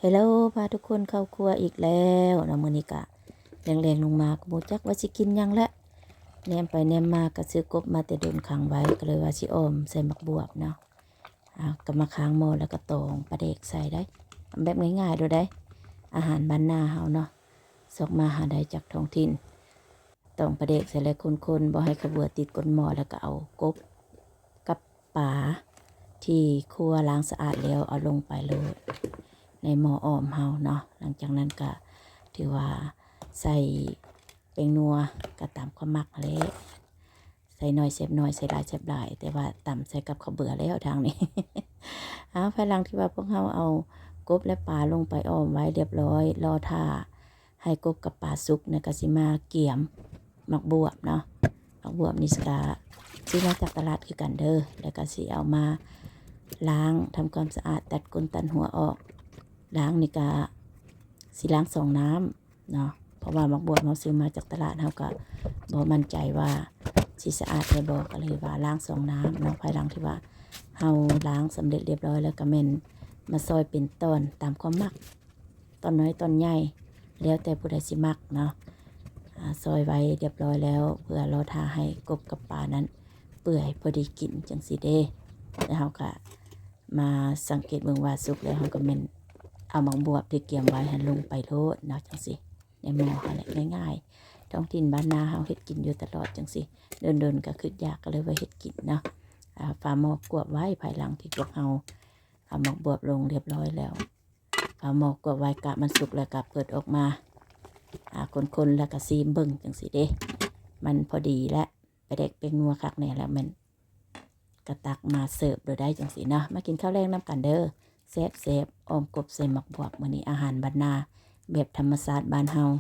ເຮລໂລ ພາທຸກຄົນເຂົ້າຄົວອີກແລ້ວເນາະ. ມື້ນີ້ກະແລງໆລົງມາກໍບໍ່ຈັກວ່າຊິກິນຫຍັງແຫຼະ ແນມໄປແນມມາກໍຊື້ກົບມາແຕ່ດົນຂັງໄວ້ ກໍເລີຍວ່າຊິອອມໃສ່ໝາກບວບເນາະ. ອ່າ ກໍມາຄ້າງໝໍ້ ແລ້ວກໍຕອງປາແດກໃສ່ໄດ້ ແບບງ່າຍໆໂລດໃດ໋ ອາຫານບ້ານນາເຮົາເນາະ ຊອກມາຫາໄດ້ຈາກທ້ອງຖິ່ນ. ຕອງປາແດກໃສ່ແລ້ວຄົນໆ ບໍ່ໃຫ້ຂະເບືອຕິດກົ້ນໝໍ້ ແລ້ວກໍເອົາກົບກັບປາທີ່ຄົວລ້າງສະອາດແລ້ວ ເອົາລົງໄປໂລດໃນໝໍ້ອອມເຮົາເນາະ. ຫຼັງຈາກນັ້ນກໍຖືວ່າໃສ່ແປ້ງນົວ ກໍຕາມຄວາມມັກຫັ້ນແຫຼະ ໃສ່ໜ້ອຍແຊບໜ້ອຍ ໃສ່ຫຼາຍແຊບຫຼາຍ ແຕ່ວ່າຕຳໃສ່ກັບເຂົ້າເບືອແລ້ວທາງນີ້. ອ້າວ ພາຍຫຼັງທີ່ວ່າພວກເຮົາເອົາກົບ ແລະ ປາລົງໄປອອມໄວ້ລຽບຮ້ອຍ ລໍຖ້າໃຫ້ກົບກັບປາສຸກນະ ກໍຊິມາກຽມໝາກບວບເນາະ. ໝາກບວບນີ້ກະຊື້ມາຈາກຕະຫຼາດຄືກັນເດີ ແລ້ວກໍຊິເອົາມາລ້າງ ທຳຄວາມສະອາດ ຕັດກົ້ນຕັດຫົວອອກ. ລ້າງນີ້ກະຊິລ້າງສອງນ້ຳ ເນາະ ເພາະວ່າໝາກບວບເຮົາຊື້ມາຈາກຕະຫຼາດ ເຮົາກໍບໍ່ໝັ້ນໃຈວ່າຊິສະອາດແທ້ບໍ່ ກໍເລີຍວ່າລ້າງສອງນ້ຳເນາະ. ພາຍຫຼັງທີ່ວ່າເຮົາລ້າງສຳເລັດລຽບຮ້ອຍແລ້ວ ກໍແມ່ນມາຊອຍເປັນຕອນຕາມຄວາມມັກ ຕອນນ້ອຍຕອນໃຫຍ່ ແລ້ວແຕ່ຜູ້ໃດຊິມັກເນາະ. ອາ ຊອຍໄວ້ລຽບຮ້ອຍແລ້ວ ເພື່ອລໍຖ້າໃຫ້ກົບກັບປານັ້ນເປື່ອຍພໍດີກິນຈັ່ງຊີ້ເດ້. ແລ້ວເຮົາກໍມາສັງເກດເບິ່ງວ່າສຸກແລ້ວ ເຮົາກໍແມ່ນເອົາໝາກບວບທີ່ກຽມໄວ້ຫັ້ນລົງໄປໂລດເນາະ ຈັ່ງຊີ້ ໃນໝໍ້ເຮົາແຫຼະ ງ່າຍໆ ທ້ອງຖິ່ນບ້ານນາເຮົາເຮັດກິນຢູ່ຕະຫຼອດຈັ່ງຊີ້. ດົນໆກໍຄຶດຢາກ ກໍເລີຍວ່າເຮັດກິນເນາະ. ອາ ຝາໝໍ້ກວບໄວ້ ພາຍຫຼັງທີ່ພວກເຮົາເອົາໝາກບວບລົງລຽບຮ້ອຍແລ້ວ ຝາໝໍ້ກວບໄວ້ ກະມັນສຸກແລ້ວກະເປີດອອກມາ ອາ ຄົນໆ ແລ້ວກະຊີມເບິ່ງຈັ່ງຊີ້ເດ້ ມັນພໍດີແລ້ວ ປາແດກແປ້ງນົວຄັກແນ່ແລ້ວ ແມ່ນກະຕັກມາເສີບໂລດໄດ໋ ຈັ່ງຊີ້ເນາະ. ມາກິນເຂົ້າແລງນຳກັນເດີ ແຊບໆ ອອມກົບໃສ່ໝາກບວບ. ມື້ນີ້ອາຫານບ້ານນາແບບທຳມະຊາດບ້ານເຮົາ